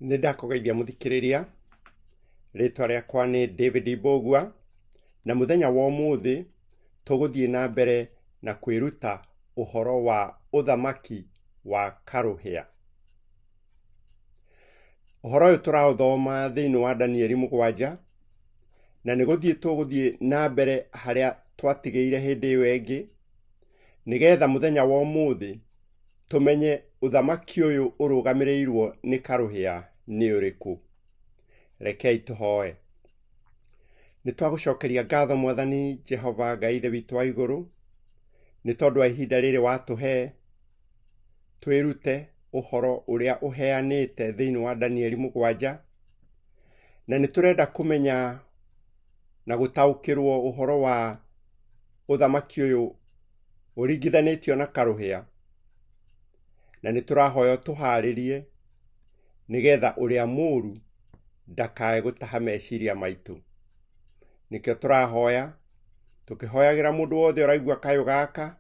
Nĩ ndakũgeithia mũthikĩrĩria, rĩtwa rĩakwa nĩ David Mbũgua, na mũthenya wa ũmũthĩ tũgũthiĩ na mbere na kwĩruta ũhoro wa ũthamaki wa Karũhĩa. Ũhoro ũyũ tũraũthoma thĩinĩ wa Danieli 7, na nĩ gũthiĩ tũgũthiĩ na mbere harĩa twatigĩire hĩndĩ ĩyo ĩngĩ, nĩgetha mũthenya wa ũmũthĩ tũmenye ũthamaki ũyũ ũrũgamĩrĩirwo nĩ Karũhĩa nĩ ũrĩkũ. Rekei tũhoe. Nĩ twagũcokeria ngatho Mwathani Jehova Ngai Ithe witũ wa igũrũ, nĩ tondũ wa ihinda rĩrĩ watũhe twĩrute ũhoro ũrĩa ũheanĩte thĩinĩ wa Danieli 7, na nĩ tũrenda kũmenya na gũtaũkĩrwo ũhoro wa ũthamaki ũyũ ũringithanĩtio na Karũhĩa, na nĩ tũrahoya ũtũharĩrie nĩgetha ũrĩa mũũru ndakae gũtaha meciria maitũ. Nĩkĩo tũrahoya tũkĩhoyagĩra mũndũ wothe ũraigua kayũ gaka,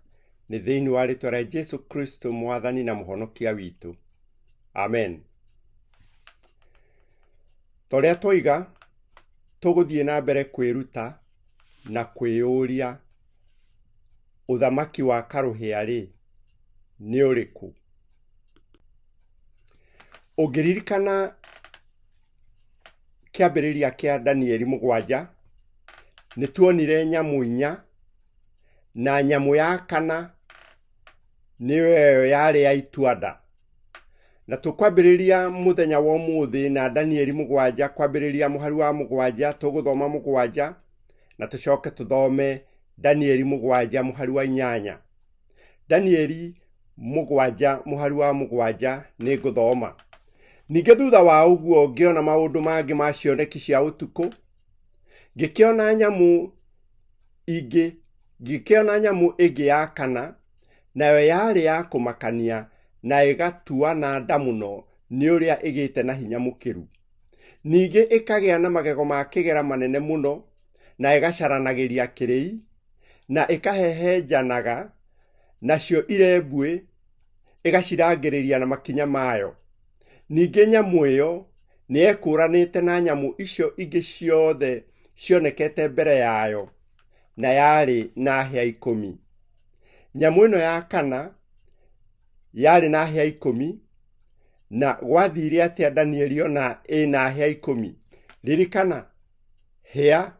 nĩ thĩinĩ wa rĩtwa rĩa Jesu Kristo Mwathani na Mũhonokia witũ. Amen. Ta ũrĩa twoiga, tũgũthiĩ na mbere kwĩruta na kwĩyũria ũthamaki wa Karũhĩa rĩ, nĩ ũrĩkũ? Ũngĩririkana kĩambĩrĩria kĩa Danieli 7, nĩ tuonire nyamũ inya, na nyamũ ya kana nĩyo ĩyo yarĩ ya itua-nda. Na tũkwambĩrĩria mũthenya wa ũmũthĩ na Danieli 7, kwambĩrĩria mũhari wa 7, tũgũthoma 7, na tũcoke tũthome Danieli 7 mũhari wa 8. Danieli 7 mũhari wa 7 nĩ ngũthoma. Ningĩ thutha wa ũguo ngĩona maũndũ mangĩ ma cioneki cia ũtukũ, ngĩkĩona nyamũ ingĩ, ngĩkĩona nyamũ ĩngĩ ya kana, nayo yarĩ ya kũmakania na ĩgatuana nda mũno nĩ ũrĩa ĩgĩte na hinya mũkĩru. Ningĩ ĩkagĩa na magego ma kĩgera manene mũno, na ĩgacaranagĩria kĩrĩi, na ĩkahehenjanaga, nacio irembuĩ ĩgacirangĩrĩria na makinya mayo. Ningĩ nyamũ ĩyo nĩyekũũranĩte na nyamũ icio ingĩ ciothe cionekete mbere yayo, na yarĩ na hĩa 10. Nyamũ ĩno ya kana yarĩ na hĩa 10, na gwathire atĩa Danieli ona ĩna hĩa 10? Ririkana, hĩa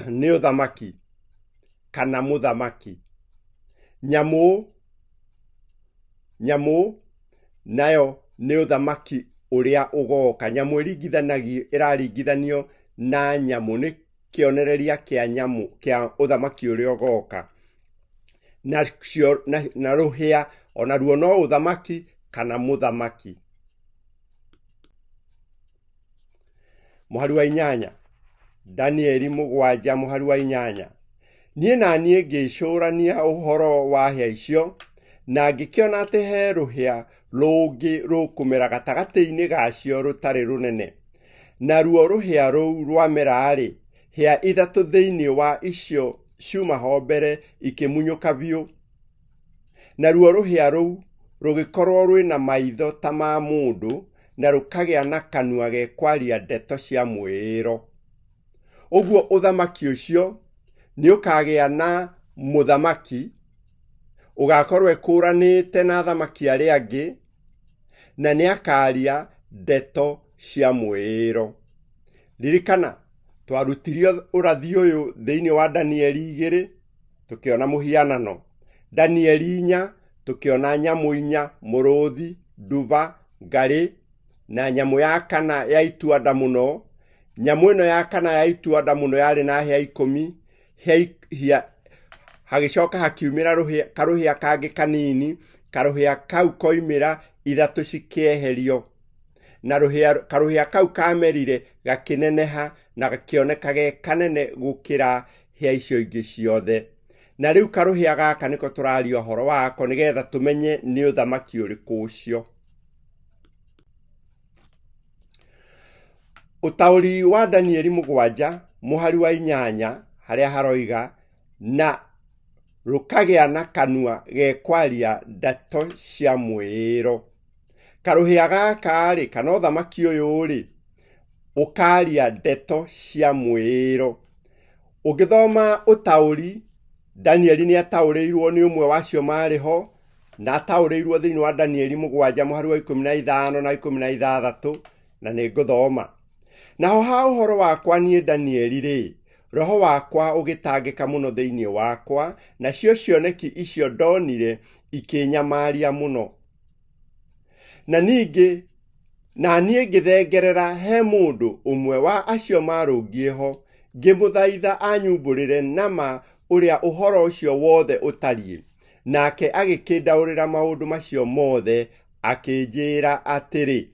nĩ ũthamaki kana mũthamaki. Nyamũ, nyamũ nayo nĩ ũthamaki ũrĩa ũgoka. Nyamũ ĩraringithanio na nyamũ, nĩ kĩonereria kĩa nyamũ, kĩa ũthamaki ũrĩa ũgoka. Na rũhĩa onaruo no ũthamaki kana mũthamaki. Mũhari wa 8, Danieli 7 mũhari wa 8. Niĩ na niĩ ngĩcũrania ũhoro wa hĩa icio, na ngĩkĩona atĩ he rũhĩa rũngĩ rũkũmera gatagatĩ-inĩ gacio rũtarĩ rũnene. Naruo rũhĩa rũu rwamera-rĩ, hĩa 3 thĩinĩ wa icio ciuma ho mbere ikĩmunyũka biũ. Naruo rũhĩa rũu rũgĩkorwo rwĩna maitho ta ma mũndũ, na rũkagĩa na kanua gekwaria ndeto cia mwĩĩro. Ũguo ũthamaki ũcio nĩ ũkagĩa na mũthamaki, ũgakorwo ekũũranĩte na athamaki arĩa angĩ, na nĩ akaria ndeto cia mwĩĩro. Ririkana, twarutirio ũrathi ũyũ thĩinĩ wa Danieli 2, tũkĩona mũhianano. Danieli 4, tũkĩona nyamũ 4, mũrũthi, nduba, ngarĩ, na nyamũ ya kana ya itua-nda mũno. Nyamũ ĩno ya kana ya itua-nda mũno yarĩ na hĩa 10, hagĩcoka hakiumĩra karũhĩa kangĩ kanini, karũhĩa kau koimĩra 3 cikĩeherio. Na karũhĩa kau kamerire gakĩneneha na gakĩoneka ge kanene gũkĩra hĩa icio ingĩ ciothe. Na rĩu karũhĩa gaka nĩko tũraria ũhoro wako nĩgetha tũmenye nĩ ũthamaki ũrĩkũ ũcio. Ũtaũri wa Danieli 7 mũhari wa 8 harĩa haroiga na rũkagĩa na kanua gekwaria ndeto cia mwĩĩro. Karũhĩa gaka-rĩ, kana ũthamaki ũyũ-rĩ, ũkaria ndeto cia mwĩĩro. Ũngĩthoma ũtaũri, Danieli nĩ ataũrĩirwo nĩ ũmwe wa acio marĩ ho, na ataũrĩirwo thĩinĩ wa Danieli 7 mũhari wa 15 na 16, na nĩ ngũthoma. Naho ha ũhoro wakwa niĩ Danieli-rĩ, roho wakwa ũgĩtangĩka mũno thĩinĩ wakwa, nacio cioneki icio ndonire ikĩnyamaria mũno. Na ningĩ na niĩ ngĩthengerera he mũndũ ũmwe wa acio marũngiĩ ho, ngĩmũthaitha anyumbũrĩre nama ũrĩa ũhoro ũcio wothe ũtariĩ. Nake agĩkĩndaũrĩra maũndũ macio mothe, akĩnjĩra atĩrĩ,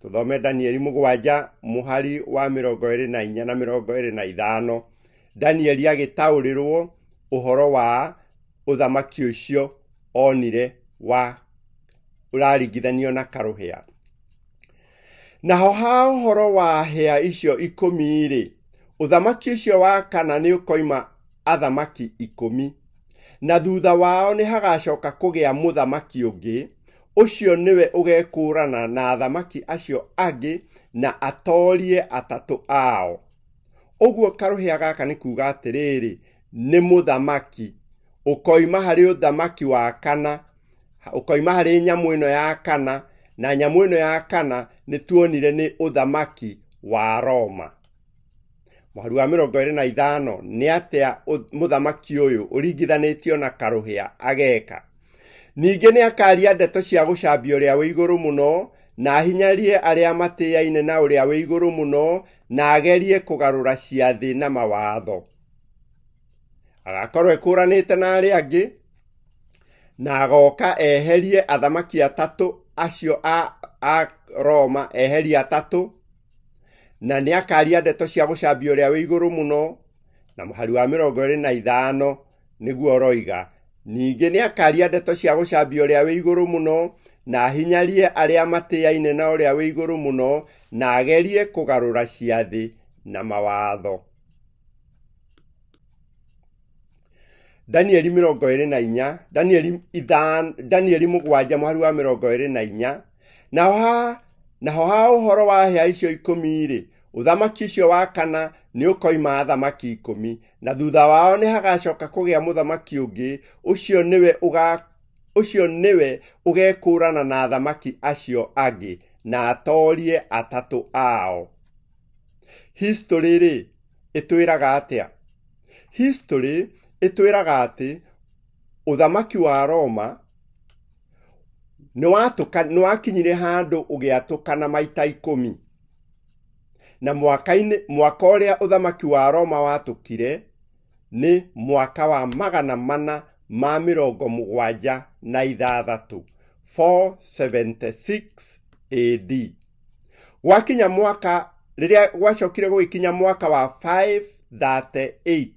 tũthome Danieli 7 mũhari wa 24 na 25. Danieli agĩtaũrĩrwo ũhoro wa ũthamaki ũcio onire wa ũraringithanio na karũhĩa. Naho ha ũhoro wa hĩa icio 10-rĩ, ũthamaki ũcio wa kana nĩ ũkoima athamaki 10, na thutha wao nĩ hagacoka kũgĩa mũthamaki ũngĩ, ũcio nĩwe ũgekũũrana na athamaki acio angĩ na atoorie atatũ ao. Ũguo karũhĩa gaka nĩ kuga atĩrĩrĩ, nĩ mũthamaki ũkoima harĩ ũthamaki wa kana, ũkoima harĩ nyamũ ĩno ya kana, na nyamũ ĩno ya kana nĩ tuonire nĩ ũthamaki wa Roma. Mũhari wa 25, nĩ atĩa mũthamaki ũyũ ũringithanĩtio na karũhĩa ageka? Ningĩ nĩ akaria ndeto cia gũcambia ũrĩa wĩ igũrũ mũno, na ahinyarie arĩa matĩaine na ũrĩa wĩ igũrũ mũno, na agerie kũgarũra ciathĩ na mawatho. Agakorwo ekũranĩte na arĩa angĩ, na agoka eherie athamaki atatũ acio a Roma, eherie atatũ, na nĩ akaria ndeto cia gũcambia ũrĩa wĩ igũrũ mũno, na mũhari wa 25 nĩguo ũroiga, ningĩ nĩ akaria ndeto cia gũcambia ũrĩa wĩ igũrũ mũno, na ahinyarie arĩa matĩaine na ũrĩa wĩ igũrũ mũno, na agerie kũgarũra ciathĩ na mawatho. Danieli 24, Danieli ithano, Danieli 7 mũhari wa 24. Naho ha ũhoro wa hĩa icio 10-rĩ, ũthamaki ũcio wa kana nĩ ũkoima athamaki 10, na thutha wao nĩ hagacoka kũgĩa mũthamaki ũngĩ, ũcio nĩwe ũgekũũrana na athamaki acio angĩ, na atoorie atatũ ao. History-rĩ, ĩtwĩraga atĩa? History ĩtwĩraga atĩ ũthamaki wa Roma nĩ wakinyire handũ ũgĩatũkana maita 10. Na mwaka ũrĩa ũthamaki wa Roma watũkire nĩ mwaka wa 476, 476 AD. Gwakinya mwaka, rĩrĩa gwacokire gũgĩkinya mwaka wa 538,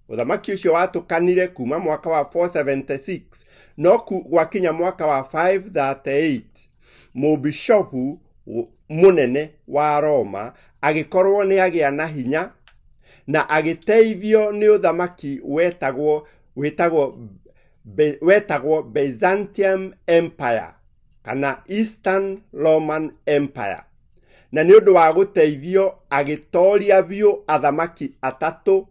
ũthamaki ũcio watũkanire kuma mwaka wa 476, no gwakinya mwaka wa 538, mũbishopu mũnene wa Roma agĩkorwo nĩ agĩa na hinya na agĩteithio nĩ ũthamaki wetagwo Byzantium Empire kana Eastern Roman Empire. Na nĩ ũndũ wa gũteithio agĩtoria biũ athamaki atatũ,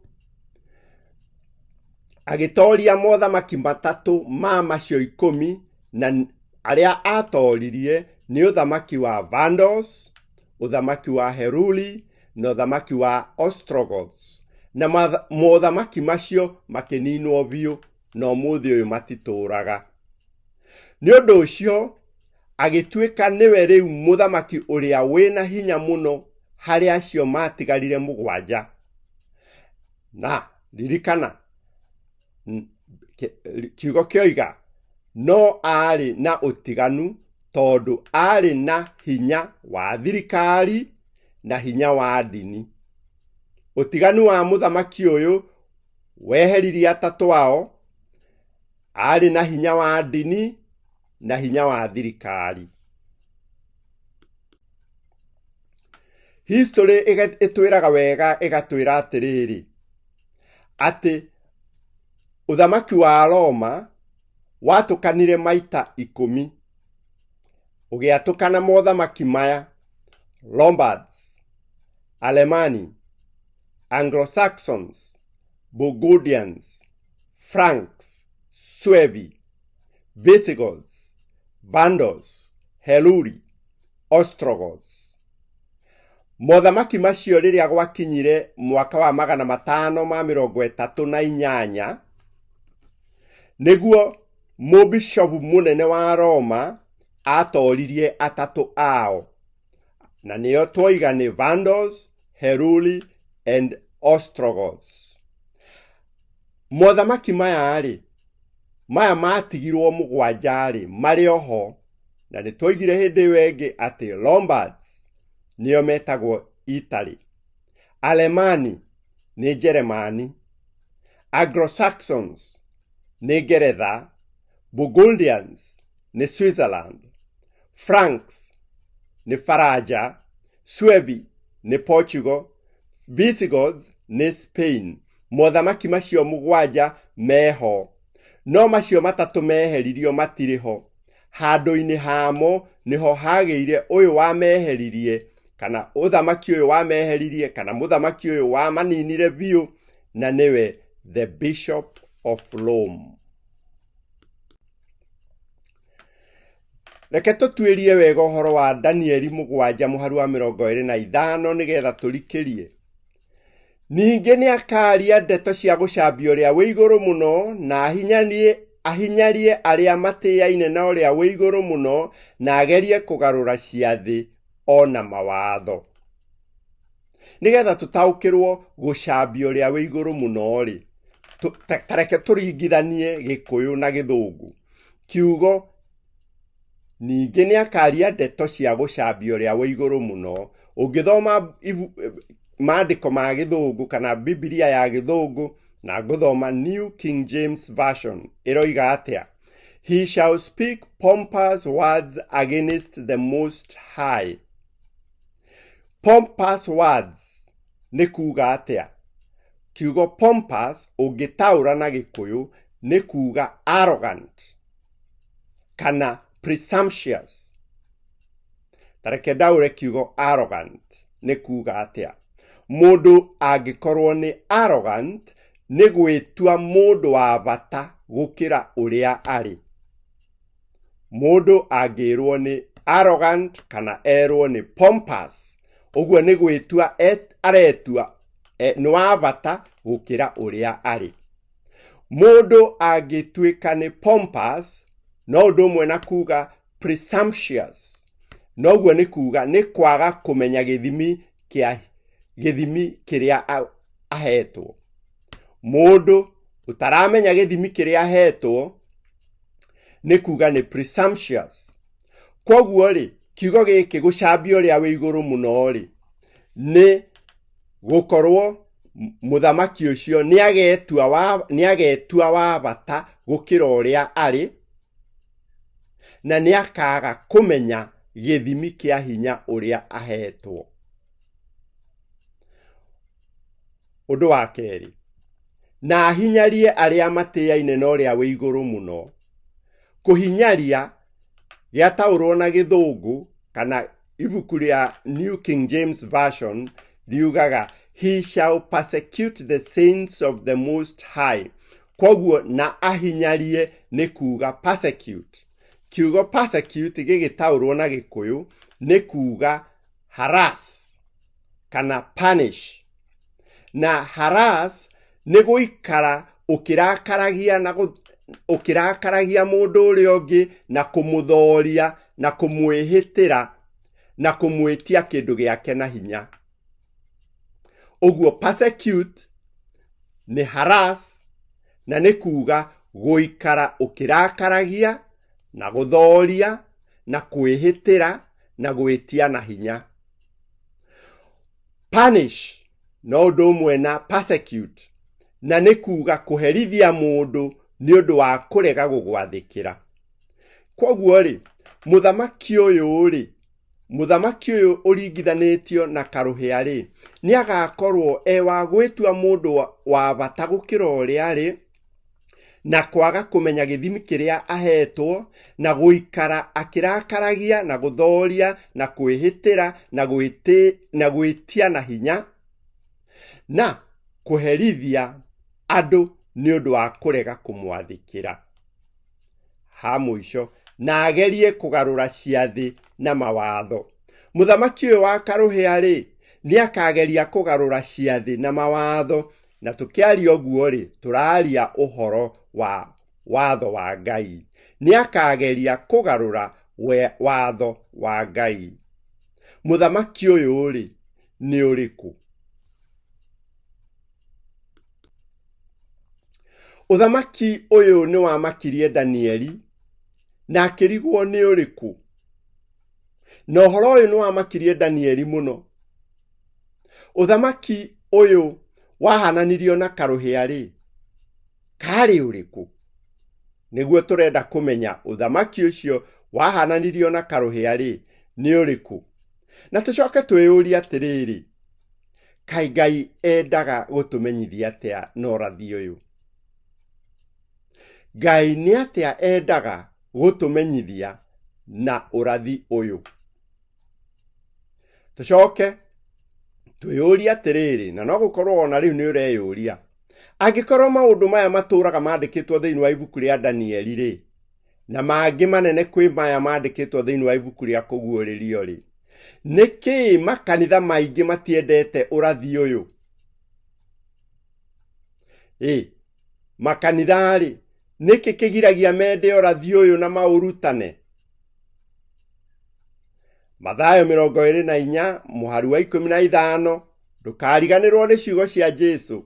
agĩtoria mothamaki matatũ ma macio 10, na arĩa atoririe nĩ ũthamaki wa Vandals, ũthamaki wa Heruli na ũthamaki wa Ostrogoths. Na mothamaki macio makĩninwo biũ na ũmũthĩ ũyũ matitũraga. Nĩ ũndũ ũcio agĩtuĩka nĩwe rĩu mũthamaki ũrĩa wĩna hinya mũno harĩ acio matigarire 7. Na ririkana kiugo kĩoiga no arĩ na ũtiganu tondũ arĩ na hinya wa thirikari na hinya wa ndini. Ũtiganu wa mũthamaki ũyũ weheririe atatũ ao, arĩ na hinya wa ndini na hinya wa thirikari. History ĩtwĩraga wega, ĩgatwĩra atĩrĩrĩ, atĩ ũthamaki wa Roma watũkanire maita 10. Ũgĩatũkana mothamaki maya: Lombards, Alemani, Anglo-Saxons, Burgundians, Franks, Suevi, Visigoths, Vandals, Heruli, Ostrogoths. Mothamaki macio rĩrĩa gwakinyire mwaka wa 538, nĩguo mũbishopu mũnene wa Roma atoririe atatũ ao, na nĩo twoiga nĩ Vandals, Heruli and Ostrogoths. Mothamaki maya-rĩ, maya matigirwo mũgwanja-rĩ, marĩ oho, na nĩ twoigire hĩndĩ ĩyo ĩngĩ atĩ Lombards nĩo metagwo Italy, Alemani nĩ Njeremani, Anglo-Saxons nĩ Ngeretha, Burgundians nĩ Switzerland, Franks nĩ Faranja, Suevi nĩ Portugal, Visigoths nĩ Spain. Mothamaki macio mũgwanja meho, no macio matatũ meheririo matirĩ ho. Handũ-inĩ hamo nĩho hagĩire ũyũ wameheririe, kana ũthamaki ũyũ wameheririe, kana mũthamaki ũyũ wamaninire biũ, na nĩwe the Bishop of Rome. Reke tũtuĩrie wega ũhoro wa Danieli mũgwanja mũharu wa 25 nĩgetha tũrikĩrie. Ningĩ nĩakaria ndeto cia gũcambia ũrĩa wĩ igũrũ mũno, na ahinyarie arĩa matĩaine na ũrĩa wĩ igũrũ mũno, na agerie kũgarũra ciathĩ o na mawatho. Nĩgetha tũtaũkĩrwo gũcambia ũrĩa wĩ igũrũ mũno-rĩ, ta reke tũringithanie Gĩkũyũ na Gĩthũngũ. Kiugo ningĩ nĩakaria ndeto cia gũcambia ũrĩa wĩ igũrũ mũno. Ũngĩthoma maandĩko ma Gĩthũngũ kana Bibilia ya Gĩthũngũ, na ngũthoma New King James Version, ĩroiga atĩa? He shall speak pompous words against the Most High. Pompous words nĩ kuga atĩa? Kiugo pompous ũngĩtaũra na Gĩkũyũ nĩ kuga arrogant kana presumptuous. Ta reke ndaũre kiugo arrogant nĩ kuga atĩa. Mũndũ angĩkorwo nĩ arrogant nĩ gwĩtua mũndũ wa bata gũkĩra ũrĩa arĩ. Mũndũ angĩrwo nĩ arrogant kana erwo nĩ pompous, ũguo nĩ gwĩtua aretua nĩ wa bata gũkĩra ũrĩa arĩ. Mũndũ angĩtuĩka nĩ pompous no ũndũ ũmwe na kuga presumptuous, noguo nĩ kuga nĩ kwaga kũmenya gĩthimi kĩrĩa ahetwo. Mũndũ ũtaramenya gĩthimi kĩrĩa ahetwo nĩ kuga nĩ presumptuous. Kwoguo rĩ, kiugo gĩkĩ gũcambia ũrĩa wĩ igũrũ mũno rĩ, nĩ gũkorwo mũthamaki ũcio nĩagetua wa bata gũkĩra ũrĩa arĩ, na nĩakaga kũmenya gĩthimi kĩa hinya ũrĩa ahetwo. Ũndũ wa kerĩ, na ahinyarie arĩa matĩaine na ũrĩa wĩ igũrũ mũno. Kũhinyaria gĩataũrwo na Gĩthũngũ kana ibuku rĩa New King James Version riugaga he shall persecute the saints of the Most High. Kwoguo na ahinyarie nĩ kuga persecute. Kiugo persecute gĩgĩtaũrwo na Gĩkũyũ nĩ kuga harass kana punish. Na harass nĩ gũikara ũkĩrakaragia na ũkĩrakaragia mũndũ ũrĩa ũngĩ na kũmũthoria na kũmwĩhĩtĩra na kũmwĩtia kĩndũ gĩake na hinya. Ũguo persecute nĩ harass na nĩ kuga gũikara ũkĩrakaragia na gũthoria na kwĩhĩtĩra na gwĩtia na hinya. Punish no ũndũ ũmwe na persecute, na nĩ kuga kũherithia mũndũ nĩ ũndũ wa kũrega gũgwathĩkĩra. Kwoguo rĩ, mũthamaki ũyũ rĩ, mũthamaki ũyũ ũringithanĩtio na karũhĩa rĩ, nĩ agakorwo e wa gwĩtua mũndũ wa bata gũkĩra ũrĩa arĩ, Na kwaga kũmenya gĩthimi kĩrĩa ahetwo, na gũikara akĩrakaragia na gũthoria na kwĩhĩtĩra na gwĩtia na hinya, na kũherithia andũ nĩ ũndũ wa kũrega kũmwathĩkĩra. Ha mũico, na agerie kũgarũra ciathĩ na mawatho. Mũthamaki ũyũ wa karũhĩa-rĩ, nĩ akageria kũgarũra ciathĩ na mawatho, na tũkĩaria ũguo-rĩ, tũraria ũhoro wa watho wa Ngai. Nĩ akageria kũgarũra watho wa Ngai. Mũthamaki ũyũ-rĩ, nĩ ũrĩkũ? Ũthamaki ũyũ nĩ wamakirie Danieli na akĩrigwo nĩ ũrĩkũ. Na ũhoro ũyũ nĩ wamakirie Danieli mũno. Ũthamaki ũyũ wahananirio na karũhĩa-rĩ, karĩ ũrĩkũ? Nĩguo tũrenda kũmenya ũthamaki ũcio wahananirio na karũhĩa-rĩ, nĩ ũrĩkũ? Na tũcoke twĩyũrie atĩrĩrĩ, kaĩ Ngai endaga gũtũmenyithia atĩa na ũrathi ũyũ? Ngai nĩ atĩa endaga gũtũmenyithia na ũrathi ũyũ? Tũcoke twĩyũrie atĩrĩrĩ, na no gũkorwo ona rĩu nĩ ũreyũria, angĩkorwo maũndũ maya matũraga mandĩkĩtwo thĩinĩ wa ibuku rĩa Danieli rĩ, na mangĩ manene kwĩ maya mandĩkĩtwo thĩinĩ wa ibuku rĩa kũguũrĩrio rĩ, nĩkĩĩ makanitha maingĩ matiendete ũrathi ũyũ? Ĩ, makanitha rĩ, nĩkĩ kĩgiragia mende ũrathi ũyũ na maũrutane? Mathayo 24 mũhari wa 15, ndũkariganĩrwo nĩ ciugo cia Jesu.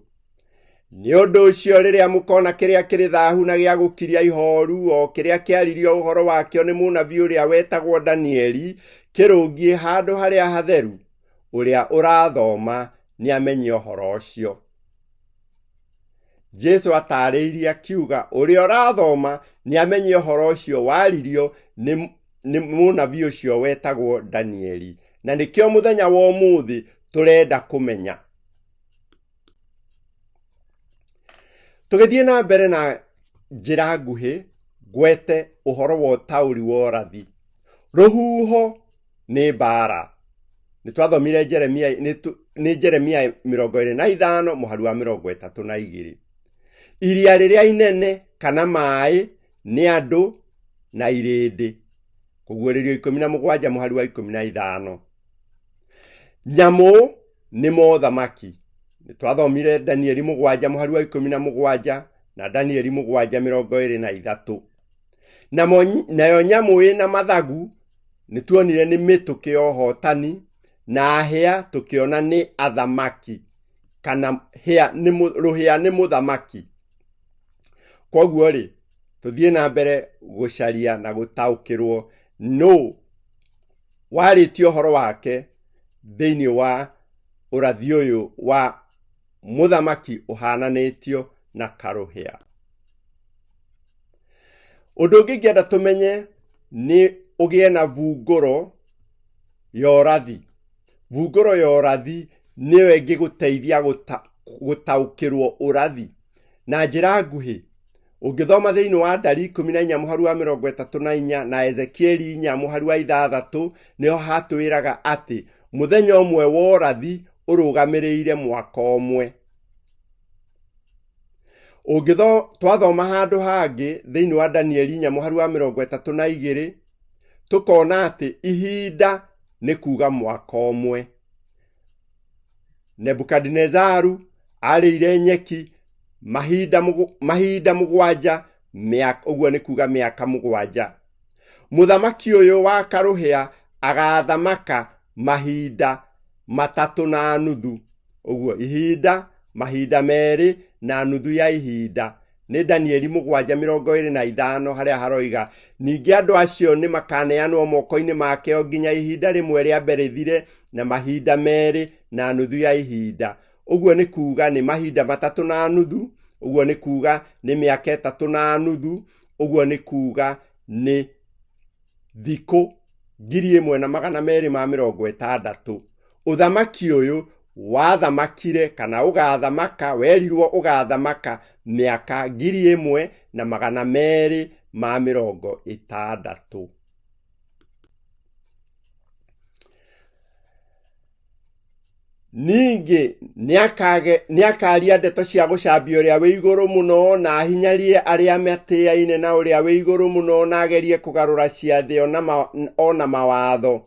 Nĩ ũndũ ũcio rĩrĩa mũkona kĩrĩa kĩrĩ thahu na gĩa gũkiria ihooru, o kĩrĩa kĩaririo ũhoro wakĩo nĩ mũnabii ũrĩa wetagwo Danieli, kĩrũngiĩ handũ harĩa hatheru, ũrĩa ũrathoma nĩamenye ũhoro ũcio. Jesu atarĩirie akiuga ũrĩa ũrathoma nĩamenye ũhoro ũcio waririo nĩ mũnabii ũcio wetagwo Danieli. Na nĩkĩo mũthenya wa ũmũthĩ tũrenda kũmenya. Tũgĩthiĩ na mbere na njĩra nguhĩ, ngwete ũhoro wa ũtaũri wa ũrathi. Rũhuho nĩ mbaara. Nĩ twathomire Jeremia, nĩ Jeremia 25 mũhari wa 32. Iria rĩrĩa inene kana maĩ nĩ andũ na irĩndĩ. Kũguũrĩrio 17 mũhari wa 15. Nyamũ nĩ mothamaki. Nĩ twathomire Danieli 7 mũhari wa 17 na Danieli 7:23. Nayo nyamũ ĩna mathagu nĩ tuonire nĩ mĩtũkĩ ya ũhotani, na hĩa tũkĩona nĩ athamaki, kana rũhĩa nĩ mũthamaki. Kwoguo rĩ, tũthiĩ na mbere gũcaria na gũtaũkĩrwo nũ warĩtie ũhoro wake thĩinĩ wa ũrathi ũyũ wa mũthamaki ũhananĩtio na karũhĩa. Ũndũ ũngĩ ingĩenda tũmenye nĩ ũgĩe na bungũro ya ũrathi. Bungũro ya ũrathi nĩyo ĩngĩgũteithia gũtaũkĩrwo ũrathi. Na njĩra nguhĩ, ũngĩthoma thĩinĩ wa Ndari 14 mũhari wa 34 na Ezekieli 4 mũhari wa 6, nĩho hatwĩraga atĩ mũthenya ũmwe wa ũrathi ũrũgamĩrĩire mwaka ũmwe. Twathoma handũ hangĩ thĩinĩ wa Danieli 4 mũhari wa 32, tũkona atĩ ihinda nĩ kuga mwaka ũmwe. Nebukadinezaru arĩire nyeki mahinda mũgwanja, ũguo nĩ kuga mĩaka mũgwanja. Mũthamaki ũyũ wa karũhĩa agathamaka mahinda matatũ na nuthu, ũguo ihinda mahinda merĩ na nuthu ya ihinda. Nĩ Danieli 7:25 harĩa haroiga ningĩ andũ acio nĩ makaneanwo moko-inĩ make o nginya ihinda rĩmwe rĩa mbere rĩthire na mahinda merĩ na nuthu ya ihinda. Ũguo nĩ kuga nĩ mahinda matatũ na nuthu, ũguo nĩ kuga nĩ mĩaka ĩtatũ na nuthu, ũguo nĩ kuga nĩ thikũ 1260. Ũthamaki ũyũ Wathamakire kana ũgathamaka, werirwo ũgathamaka mĩaka 1260. Ningĩ nĩakaria ndeto cia gũcambia ũrĩa wĩ igũrũ mũno, na ahinyarie arĩa matĩaine na ũrĩa wĩ igũrũ mũno, na agerie kũgarũra ciathĩ ona mawatho.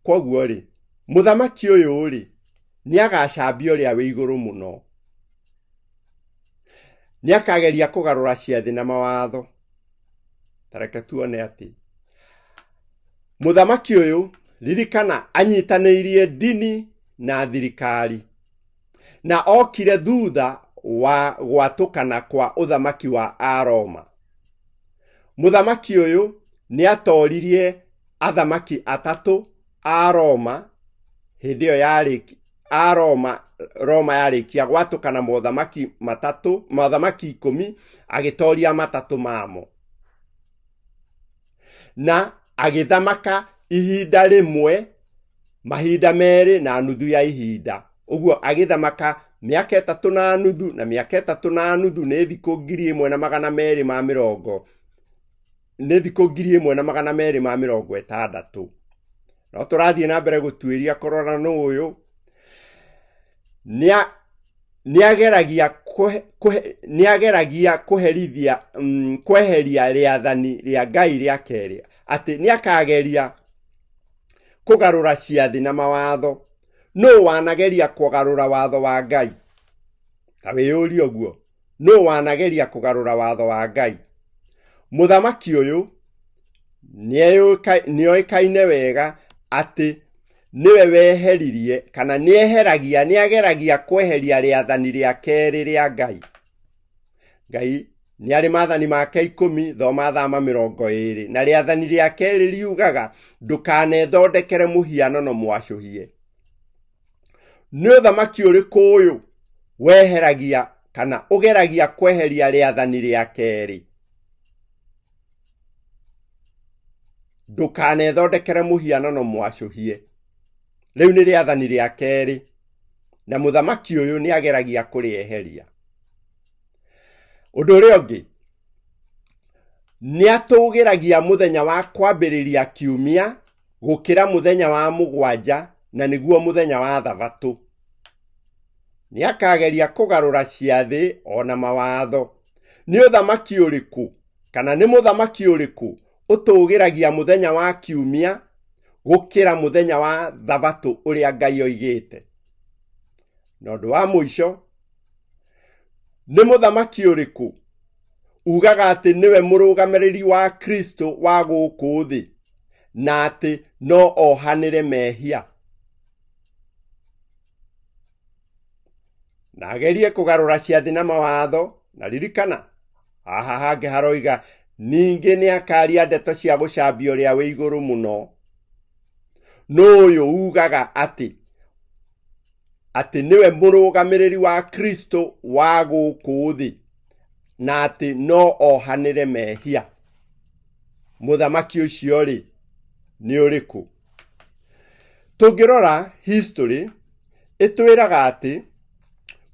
Kwoguo rĩ, mũthamaki ũyũ rĩ, nĩagacambia ũrĩa wĩ igũrũ mũno. Nĩakageria kũgarũra ciathĩ na mawatho. Ta reke tuone atĩ mũthamaki ũyũ, ririkana, anyitanĩirie ndini na thirikari, na okire thutha wa gwatũkana kwa ũthamaki wa Aroma. Mũthamaki ũyũ nĩatoririe athamaki atatũ a Roma hĩndĩ ĩyo yarĩ a Roma, Roma yarĩkia gwatũkana mothamaki matatũ, mothamaki ikũmi, agĩtoria matatũ mamo. Na agĩthamaka ihinda rĩmwe, mahinda merĩ na nuthu ya ihinda. Ũguo agĩthamaka mĩaka ĩtatũ na nuthu, na mĩaka ĩtatũ na nuthu nĩ thikũ 1220, nĩ thikũ 1260. No tũrathiĩ na mbere gũtuĩria kũrora nũ ũyũ. Nĩageragia kũherithia, kweheria rĩathani rĩa Ngai rĩa kerĩ, atĩ nĩakageria kũgarũra ciathĩ na mawatho. Nũ wanageria kũgarũra watho wa Ngai? Ta wĩyũrie ũguo. Nũ wanageria kũgarũra watho wa Ngai? Mũthamaki ũyũ nĩoĩkaine wega atĩ nĩwe weheririe, kana nĩeheragia, nĩageragia kweheria rĩathani rĩa kerĩ rĩa Ngai. Ngai nĩarĩ maathani make 10, thoma Thama 20, na rĩathani rĩa kerĩ riugaga ndũkanethondekere mũhianano mwacũhie. Nĩ ũthamaki ũrĩkũ ũyũ weheragia kana ũgeragia kweheria rĩathani rĩa kerĩ? Ndũkanethondekere mũhianano mwacũhie. Rĩu nĩ rĩathani rĩa kerĩ, na mũthamaki ũyũ nĩageragia kũrĩeheria. Ũndũ ũrĩa ũngĩ, nĩatũgĩragia mũthenya wa kwambĩrĩria kiumia gũkĩra mũthenya wa mũgwanja, na nĩguo mũthenya wa thabatũ. Nĩakageria kũgarũra ciathĩ ona mawatho. Nĩ ũthamaki ũrĩkũ kana nĩ mũthamaki ũrĩkũ ũtũgĩragia mũthenya wa kiumia gũkĩra mũthenya wa thabatũ ũrĩa Ngai oigĩte? Na ũndũ wa mũico, nĩ mũthamaki ũrĩkũ ugaga atĩ nĩwe mũrũgamĩrĩri wa Kristo wa gũkũ thĩ na atĩ no ohanĩre mehia? Na agerie kũgarũra ciathĩ na mawatho. Na ririkana, haha hangĩ haroiga ningĩ nĩakaria ndeto cia gũcambia ũrĩa wĩ igũrũ mũno. Nũ ũyũ ugaga atĩ nĩwe mũrũgamĩrĩri wa Kristo wa gũkũ thĩ na atĩ no ohanĩre mehia? Mũthamaki ũcio rĩ, nĩ ũrĩkũ? Tũngĩrora history ĩtwĩraga atĩ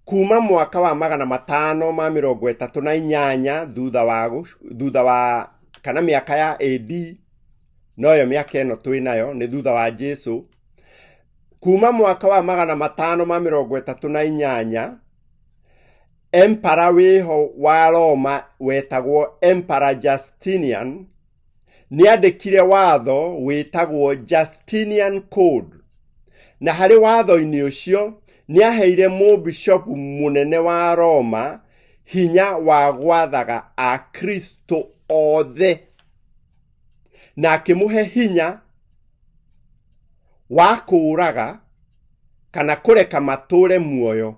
kuma mwaka wa 538 thutha wa kana mĩaka ya AD, noyo mĩaka ĩno twĩ nayo nĩ thutha wa Jesu, kuma mwaka wa 538 Emperor wĩho wa Roma wetagwo Emperor Justinian nĩandĩkire watho wĩtagwo Justinian Code, na harĩ watho-inĩ ũcio nĩaheire mũbishopu mũnene wa Roma hinya wa gwathaga Akristo othe, na akĩmũhe hinya wa kũũraga kana kũreka matũre muoyo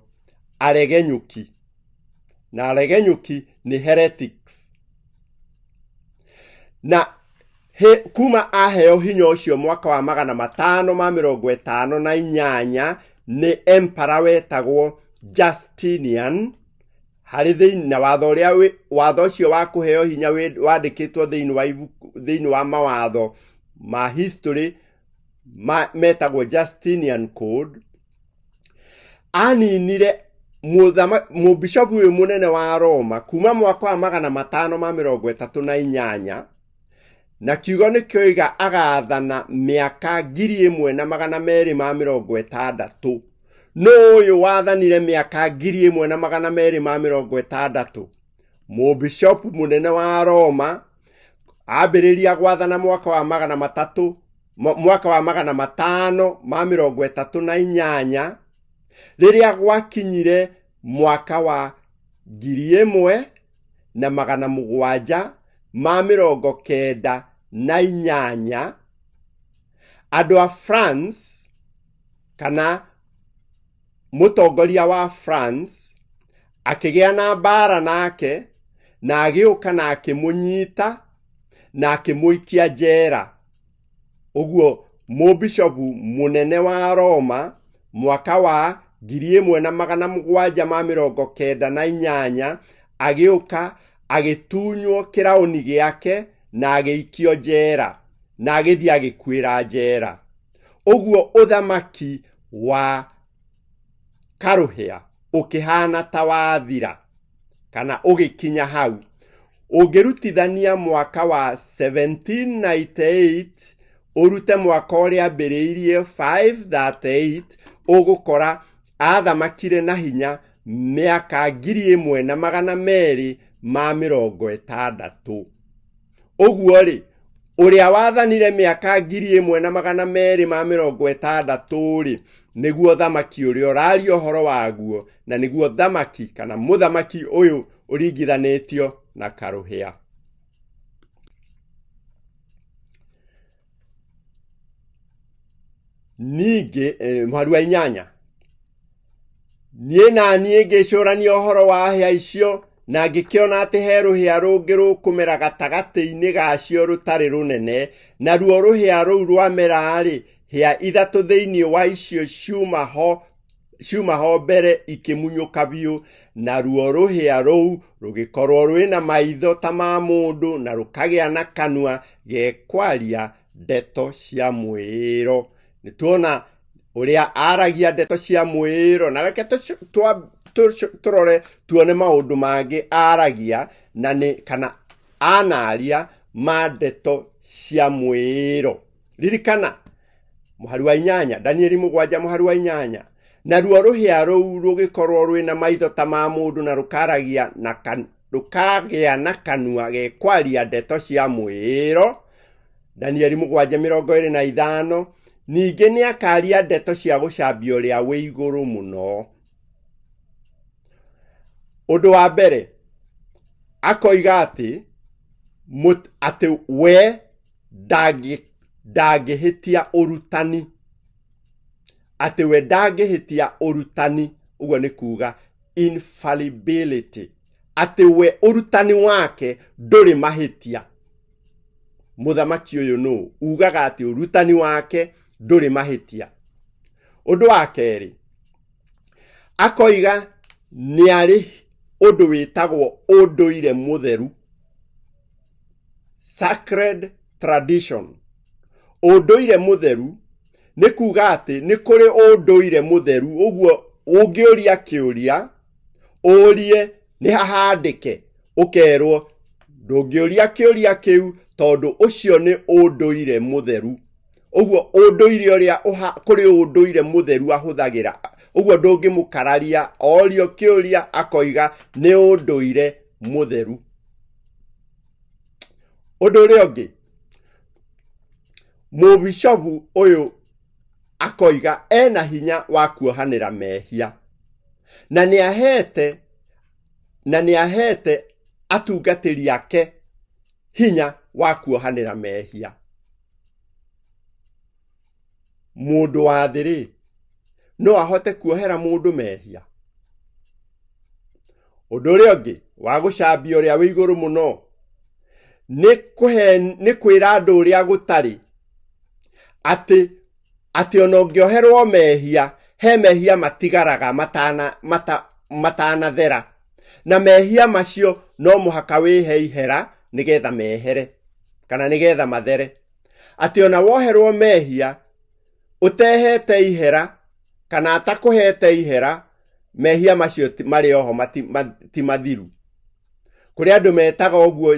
aregenyũki, na aregenyũki nĩ heretics. Na kuma aheo hinya ũcio mwaka wa 558 nĩ emperor wetagwo Justinian, harĩ thĩinĩ na watho ũrĩa watho ũcio wa kũheo hinya wandĩkĩtwo thĩinĩ wa ibuku, thĩinĩ wa mawatho ma history Metagwo Justinian Code, aninire mũbishopu ũyũ mũnene wa Roma kuma mwaka wa 538, na kiugo nĩ kĩoiga agathana mĩaka 1260. Nũ ũyũ wathanire mĩaka 1260? Mũbishopu mũnene wa Roma ambĩrĩria gwathana mwaka wa magana matatũ, mwaka wa 538, rĩrĩa gwakinyire mwaka wa 1798, andũ a France kana mũtongoria wa France akĩgĩa na mbara nake, na agĩũka na akĩmũnyita na akĩmũikia njera. Ũguo mũbishopu mũnene wa Roma mwaka wa 1798 agĩũka agĩtunywo kĩraũni gĩake na agĩikio njera, na agĩthiĩ agĩkuĩra njera. Ũguo ũthamaki wa Karũhĩa ũkĩhana ta wathira kana ũgĩkinya hau. Ũngĩrutithania mwaka wa 1798 ũrute mwaka ũrĩa ambĩrĩirie 538, ũgũkora athamakire na hinya mĩaka 1260. Ũguo rĩ, ũrĩa wathanire mĩaka 1260 rĩ, nĩguo thamaki ũrĩa ũraria ũhoro waguo, na nĩguo thamaki kana mũthamaki ũyũ ũringithanĩtio na Karũhĩa. Ningĩ, mũhari wa 8, niĩ na niĩ ngĩcũrania ũhoro wa hĩa icio, na ngĩkĩona atĩ he rũhĩa rũngĩ rũkũmera gatagatĩ-inĩ gacio rũtarĩ rũnene, naruo rũhĩa rũu rwamera-rĩ, hĩa ithatũ thĩinĩ wa icio ciuma ho mbere ikĩmunyũka biũ, naruo rũhĩa rũu rũgĩkorwo rwĩna maitho ta ma mũndũ na rũkagĩa na kanua gekwaria ndeto cia mwĩĩro. Nĩ tuona ũrĩa aragia ndeto cia mwĩĩro, na reke tũrore tuone maũndũ mangĩ aragia na nĩ kana anaria ma ndeto cia mwĩĩro. Ririkana mũhari wa 8, Danieli 7 mũhari wa 8, naruo rũhĩa rũu rũgĩkorwo rwĩna maitho ta ma mũndũ na rũkaragia na rũkagĩa na kanua gekwaria ndeto cia mwĩĩro. Danieli 7:25, ningĩ nĩakaria ndeto cia gũcambia ũrĩa wĩ igũrũ mũno. Ũndũ wa mbere akoiga atĩ atĩ we ndangĩhĩtia ũrutani, atĩ we ndangĩhĩtia ũrutani, ũguo nĩ kuga infallibility, atĩ we ũrutani wake ndũrĩ mahĩtia. Mũthamaki ũyũ nũ ugaga atĩ ũrutani wake ndũrĩ mahĩtia. Ũndũ wa kerĩ akoiga nĩ arĩ ũndũ wĩtagwo ũndũire mũtheru, sacred tradition. Ũndũire mũtheru nĩ kuga atĩ nĩ kũrĩ ũndũire mũtheru, ũguo ũngĩũria kĩũria ũrie nĩ hahandĩke, ũkerwo ndũngĩũria kĩũria kĩu tondũ ũcio nĩ ũndũire mũtheru. Ũguo ũndũire ũrĩa kũrĩ ũndũire mũtheru ahũthagĩra, ũguo ndũngĩmũkararia orio kĩũria akoiga nĩ ũndũire mũtheru. Ũndũ ũrĩa ũngĩ, mũbishopu ũyũ akoiga ena hinya wa kuohanĩra mehia, na nĩahete atungatĩri ake hinya wa kuohanĩra mehia. Mũndũ wa thĩ rĩ, no ahote kuohera mũndũ mehia? Ũndũ ũrĩa ũngĩ wa gũcambia ũrĩa wĩ igũrũ mũno nĩ kwĩra andũ ũrĩa gũtarĩ, atĩ ona ũngĩoherwo mehia, he mehia matigaraga matanathera, na mehia macio no mũhaka wĩhe ihera nĩgetha mehere kana nĩgetha mathere. Atĩ ona woherwo mehia Ũtehete ihera kana atakũhete ihera, mehia macio marĩ oho ti mathiru. Kũrĩ andũ metaga ũguo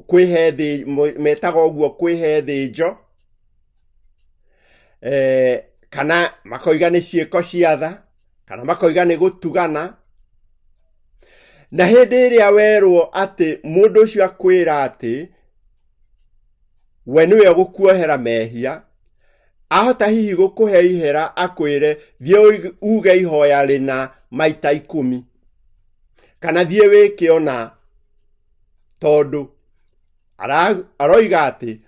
kwĩhe thĩ, metaga ũguo kwĩhe thĩnjo, kana makoiga nĩ ciĩko cia tha, kana makoiga nĩ gũtugana. Na hĩndĩ ĩrĩa werwo atĩ mũndũ ũcio akwĩra atĩ we nĩwe ũgũkuohera mehia, ahota hihi gũkũhe ihera akwĩre thiĩ uge ihoya rĩna maita 10, kana thiĩ wĩke ona, tondũ aroiga atĩ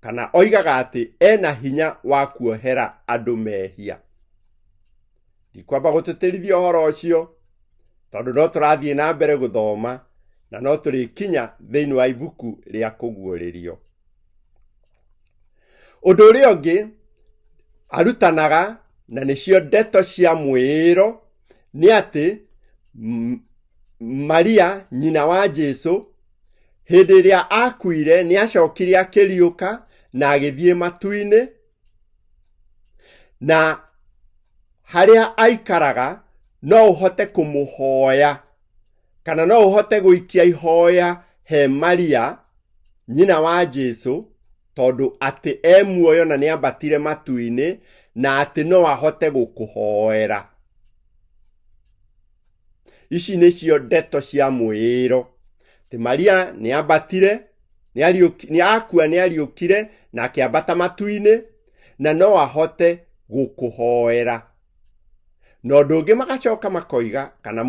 kana oigaga atĩ ena hinya wa kuohera andũ mehia. Ndikwamba gũtĩtĩrithia ũhoro ũcio tondũ no tũrathiĩ na mbere gũthoma na no tũrĩkinya thĩinĩ wa ibuku rĩa kũguũrĩrio. Ũndũ ũrĩa ũngĩ arutanaga, na nĩcio ndeto cia mwĩĩro, nĩ atĩ Maria nyina wa Jesu hĩndĩ ĩrĩa akuire nĩ acokire akĩriũka na agĩthiĩ matu-inĩ, na harĩa aikaraga no ũhote kũmũhoya kana no ũhote gũikia ihoya he Maria nyina wa Jesu, tondũ atĩ e muoyo na nĩ ambatire matu-inĩ na atĩ no ahote gũkũhoera. Ici nĩcio ndeto cia mwĩĩro, atĩ Maria nĩ ambatire, nĩ akua, nĩ ariũkire na akĩambata matu-inĩ na no ahote gũkũhoera. Na ũndũ ũngĩ magacoka makoiga, kana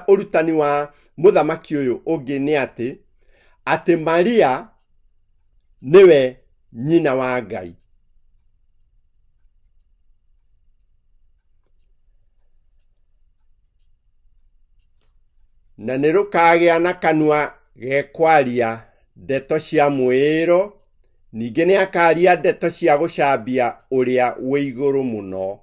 ũrutani wa mũthamaki ũyũ ũngĩ nĩ atĩ Maria nĩwe nyina wa Ngai. Na nĩ rũkagĩa na kanua gekwaria ndeto cia mwĩĩro, ningĩ nĩ akaria ndeto cia gũcambia ũrĩa wĩ igũrũ mũno.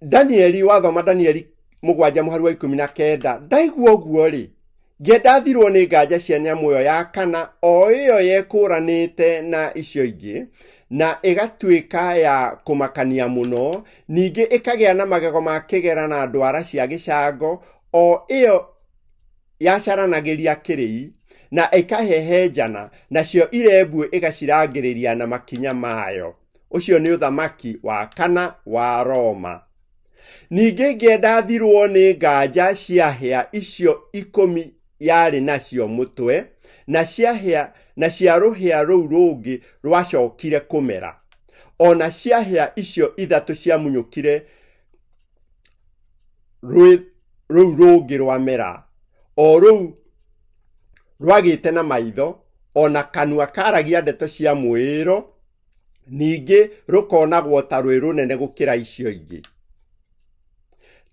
Danieli, wathoma Danieli 7 mũhari wa 19, ndaigua ũguo rĩ, ngĩenda thirwo nĩ nganja cia nyamũ ĩyo ya kana, o ĩyo yekũranĩte na icio ingĩ, na ĩgatuĩka ya kũmakania mũno, ningĩ ĩkagĩa na magego ma kĩgera na ndwara cia gĩcango, o ĩyo yacaranagĩria kĩrĩi na ĩkahehenjana, nacio irebũ ĩgacirangĩrĩria na makinya mayo. Ũcio nĩ ũthamaki wa kana wa Roma. Ningĩ ngĩenda thirwo nĩ nganja cia hĩa icio 10 yarĩ nacio mũtwe, na cia hĩa, na cia rũhĩa rũu rũngĩ rwacokire kũmera, ona cia hĩa icio 3 ciamunyũkire rũu rũngĩ rwamera, o rũu rwagĩte na maitho, ona kanua karagia ndeto cia mwĩĩro, ningĩ rũkonagwo ta rwĩ rũnene gũkĩra icio ingĩ.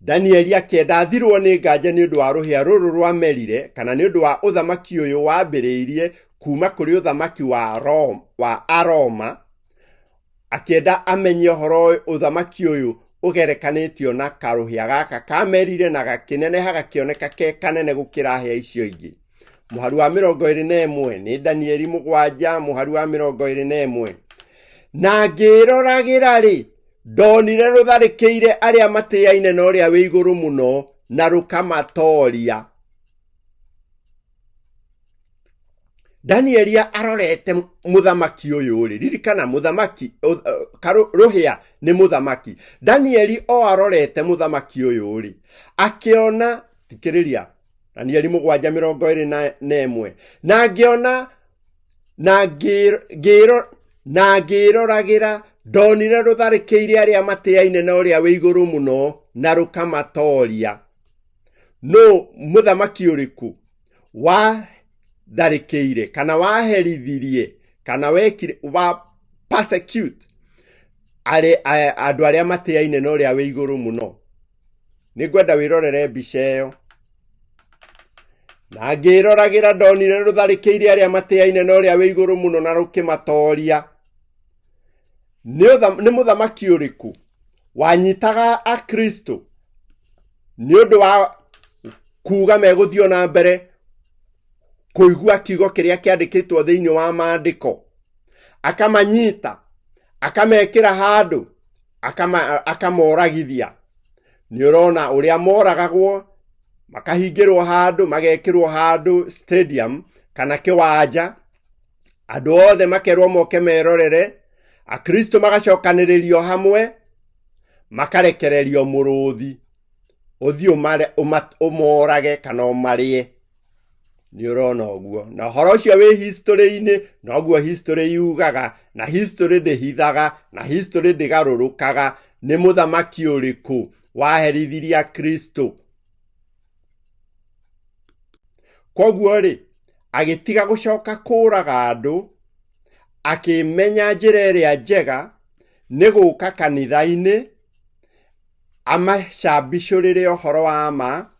Danieli akĩenda athirwo nĩ nganja nĩ ũndũ wa rũhĩa rũrũ rwamerire, kana nĩ ũndũ wa ũthamaki ũyũ wambĩrĩirie kuma kũrĩ ũthamaki wa Roma, wa Aroma. Akĩenda amenye ũhoro ũthamaki ũyũ ũgerekanĩtio na karũhĩa gaka kamerire na gakĩneneha gakĩoneka ke kanene gũkĩra hĩa icio ingĩ. Mũhari wa 21 nĩ Danieli 7 mũhari wa 21. Na ngĩroragĩra rĩ, ndonire rũtharĩkĩire arĩa matĩaine na ũrĩa wĩ igũrũ mũno, na rũkamatoria. Danieli arorete mũthamaki ũyũ rĩ, ririkana mũthamaki, rũhĩa nĩ mũthamaki. Danieli o arorete mũthamaki ũyũ rĩ, akĩona, thikĩrĩria, Danieli 7 21, na ngĩona, na ngĩro, na ngĩroragĩra, ndonire rũtharĩkĩire arĩa matĩaine na ũrĩa wĩ igũrũ mũno, na rũkamatoria. Nũ mũthamaki ũrĩkũ watharĩkĩire kana waherithirie kana wekire wa persecute andũ arĩa matĩaine na ũrĩa wĩ igũrũ mũno? Nĩngwenda wĩrorere mbica ĩyo. Na ngĩroragĩra ndonire rũtharĩkĩire arĩa matĩaine na ũrĩa wĩ igũrũ mũno na rũkĩmatoria. Nĩ mũthamaki ũrĩkũ wanyitaga Akristo nĩ ũndũ wa kuga megũthiĩ na mbere Kũigua kiugo kĩrĩa kĩandĩkĩtwo thĩinĩ wa maandĩko, akamanyita, akamekĩra handũ, akamoragithia. Nĩ ũrona ũrĩa moragagwo, makahingĩrwo handũ, magekĩrwo handũ stadium kana kĩwanja, andũ othe makerwo moke merorere, akristo magacokanĩrĩrio hamwe, makarekererio mũrũthi ũthiĩ ũmorage kana ũmarĩe. Nĩ ũrona ũguo, na ũhoro ũcio wĩ history-inĩ, noguo history yugaga, na history ndĩhithaga, na history ndĩgarũrũkaga. Nĩ mũthamaki ũrĩkũ waherithirie Akristo? Koguo rĩ, agĩtiga gũcoka kũraga andũ, akĩmenya njĩra ĩrĩa njega nĩ gũka kanitha-inĩ, amacambicũrĩre ũhoro wa ma,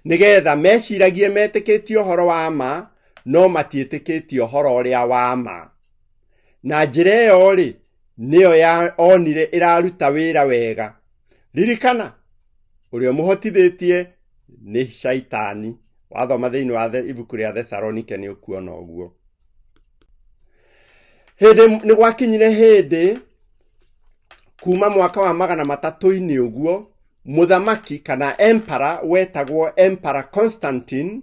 nĩgetha meciragie metĩkĩtie ũhoro wa ma, no matiĩtĩkĩtie ũhoro ũrĩa wa ma. Na njĩra ĩyo rĩ, nĩyo ya onire ĩraruta wĩra wega. Ririkana, ũrĩa ũmũhotithĩtie nĩ Shaitani. Wathoma thĩinĩ wa ibuku rĩa Thesalonike nĩ ũkuona ũguo. Hĩndĩ nĩ gwakinyire hĩndĩ kuma mwaka wa magana matatũ-inĩ ũguo, mũthamaki kana emperor wetagwo Emperor Constantine,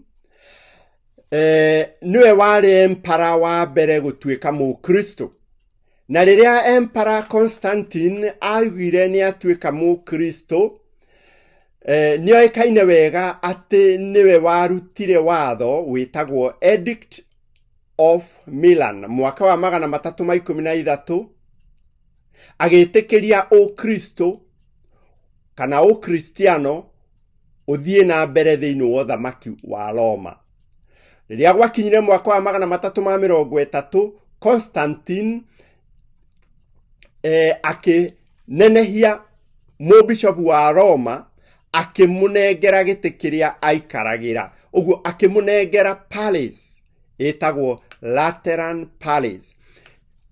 nĩwe warĩ emperor wa mbere gũtuĩka mũkristo. Na rĩrĩa Emperor Constantine augire nĩ atuĩka mũkristo, nĩoĩkaine wega atĩ nĩwe warutire watho wĩtagwo Edict of Milan mwaka wa magana matatũ ma ikũmi na ithatũ, agĩtĩkĩria ũkristo kana ũkristiano ũthiĩ na mbere thĩinĩ wa ũthamaki wa Roma. Rĩrĩa gwakinyire mwaka wa magana matatũ ma mĩrongo ĩtatũ, Constantine akĩnenehia mũbishopu wa Roma, akĩmũnengera gĩtĩ kĩrĩa aikaragĩra, ũguo akĩmũnengera palace ĩtagwo Lateran Palace,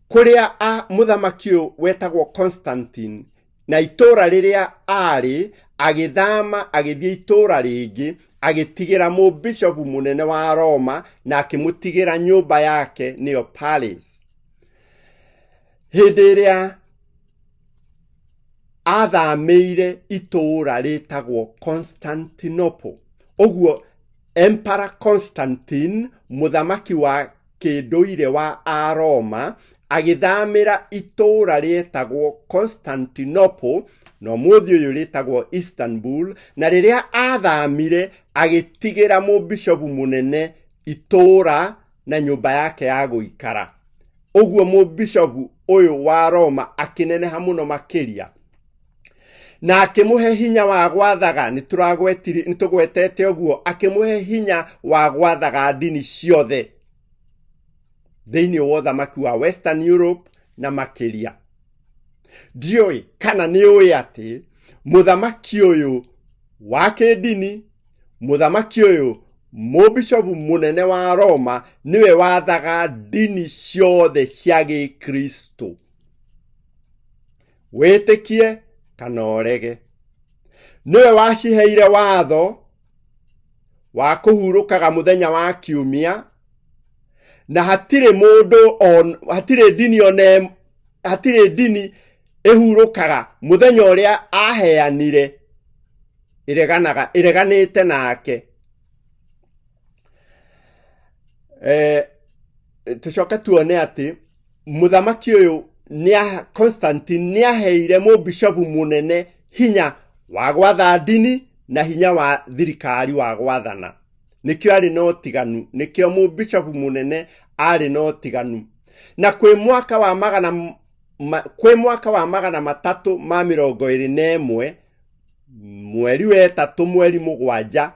kũrĩa mũthamaki ũyũ wetagwo Constantine na itũũra rĩrĩa arĩ, agĩthama agĩthiĩ itũũra rĩngĩ, agĩtigĩra mũbishopu mũnene wa Roma na akĩmũtigĩra nyũmba yake nĩyo palace. Hĩndĩ ĩrĩa athamĩire itũũra rĩtagwo Constantinople, ũguo Emperor Constantine, mũthamaki wa kĩndũire wa Aroma, agĩthamĩra itũũra rĩetagwo Constantinople, na ũmũthĩ ũyũ rĩtagwo Istanbul, na rĩrĩa athamire agĩtigĩra mũbishopu mũnene itũũra na nyũmba yake ya gũikara. Ũguo mũbishopu ũyũ wa Roma akĩneneha mũno makĩria, na akĩmũhe hinya wa gwathaga. Nĩtũgwetete ũguo, akĩmũhe hinya wa gwathaga ndini ciothe thĩinĩ wa ũthamaki wa Western Europe na makĩria. Ndiũĩ kana nĩ ũĩ atĩ mũthamaki ũyũ wa kĩndini, mũthamaki ũyũ mũbishopu mũnene wa Roma, nĩwe wathaga ndini ciothe cia gĩkristo, wĩtĩkie kana ũrege. Nĩwe waciheire watho wa kũhurũkaga mũthenya wa kiumia, na hatirĩ mũndũ on, hatirĩ ndini one, hatirĩ ndini ĩhurũkaga mũthenya ũrĩa aheanire ĩreganĩte nake. Tũcoke tuone atĩ mũthamaki ũyũ Constantine nĩaheire mũbishopu mũnene hinya wa gwatha ndini na hinya wa thirikari wa gwathana. Nĩkĩo arĩ na ũtiganu, nĩkĩo mũbishopu mũnene arĩ na ũtiganu. Na kwĩ mwaka wa magana kwĩ mwaka wa magana matatũ ma mĩrongo ĩrĩ na ĩmwe, mweri wa ĩtatũ mweri mũgwanja,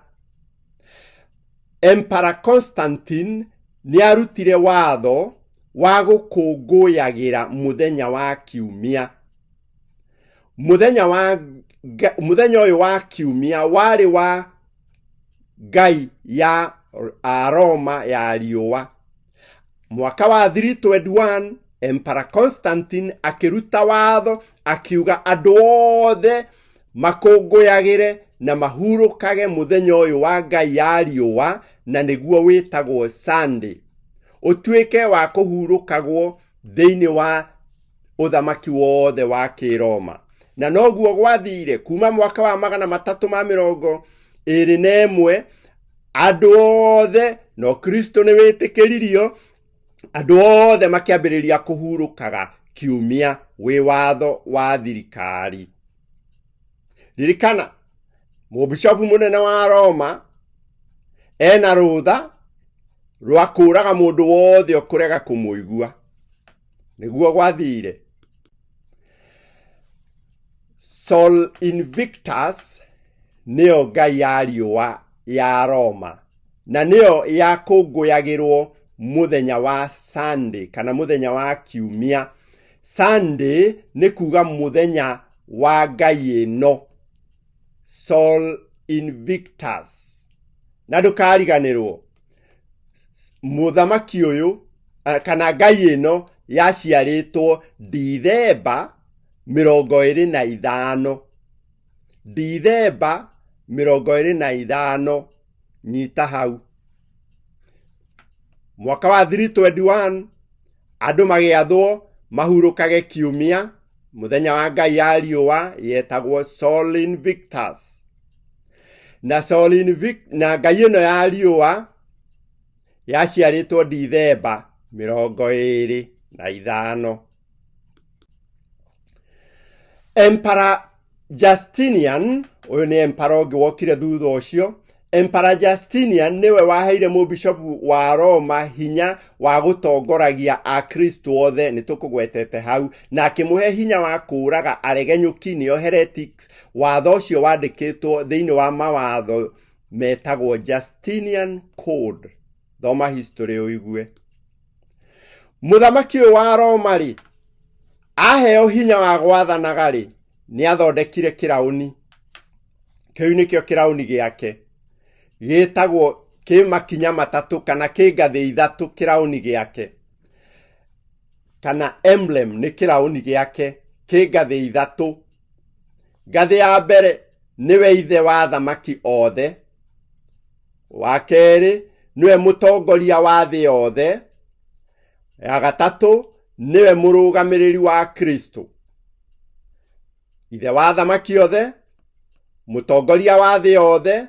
Emperor Constantine nĩarutire watho wa gũkũngũyagĩra mũthenya wa kiumia. Mũthenya ũyũ wa kiumia warĩ wa ngai ya Aroma ya riũa. Mwaka wa 321 Emperor Constantine akĩruta watho akiuga andũ othe makũngũyagĩre na mahurũkage mũthenya ũyũ wa Ngai ya riũa, na nĩguo wĩtagwo Sunday, ũtuĩke wa kũhurũkagwo thĩinĩ wa ũthamaki wothe wa Kĩroma. Na noguo gwathire kuma mwaka wa 321, andũ othe, no Kristo nĩ wĩtĩkĩririo, andũ othe makĩambĩrĩria kũhurũkaga kiumia wĩ watho wa thirikari. Ririkana, mũbishopu mũnene wa Roma ena rũtha rwa kũraga mũndũ wothe ũkũrega kũmũigua. Nĩguo gwathire. Sol Invictus nĩyo ngai ya riũa ya Roma, na nĩyo yakũngũyagĩrwo mũthenya wa Sunday kana mũthenya wa kiumia. Sunday nĩ kuga mũthenya wa ngai ĩno, Sol Invictus. Na ndũkariganĩrwo, mũthamaki ũyũ kana ngai ĩno yaciarĩtwo Dithemba 25. Dithemba 25, nyita hau. Mwaka wa 321 andũ magĩathwo mahurũkage kiumia, mũthenya wa ngai ya riũa yetagwo Sol Invictus. Na Sol na ngai ĩno ya riũa yaciarĩtwo Dithemba 25. Emperor Justinian, ũyũ nĩ emperor ũngĩ wokire thutha ũcio. Emperor Justinian nĩwe waheire mũbishopu wa Roma hinya wa gũtongoragia Akristo othe, nĩ tũkũgwetete hau, na akĩmũhe hinya wa kũũraga aregenyũki, nĩo heretics. Watho ũcio wandĩkĩtwo thĩinĩ wa mawatho metagwo Justinian Code. Thoma history ũigue. Mũthamaki ũyũ wa Roma rĩ, aheo hinya wa gwathanaga rĩ, nĩ athondekire kĩraũni. Kĩu nĩkĩo kĩraũni gĩake gĩtagwo kĩ makinya matatũ kana kĩ ngathĩ ithatũ kĩraũni gĩake, kana emblem nĩ kĩraũni gĩake kĩ ngathĩ ithatũ. Ngathĩ ya mbere nĩwe ithe wa athamaki othe, wa kerĩ nĩwe mũtongoria wa thĩ yothe, ya gatatũ nĩwe mũrũgamĩrĩri wa Kristo. Ithe wa athamaki othe, mũtongoria wa thĩ yothe,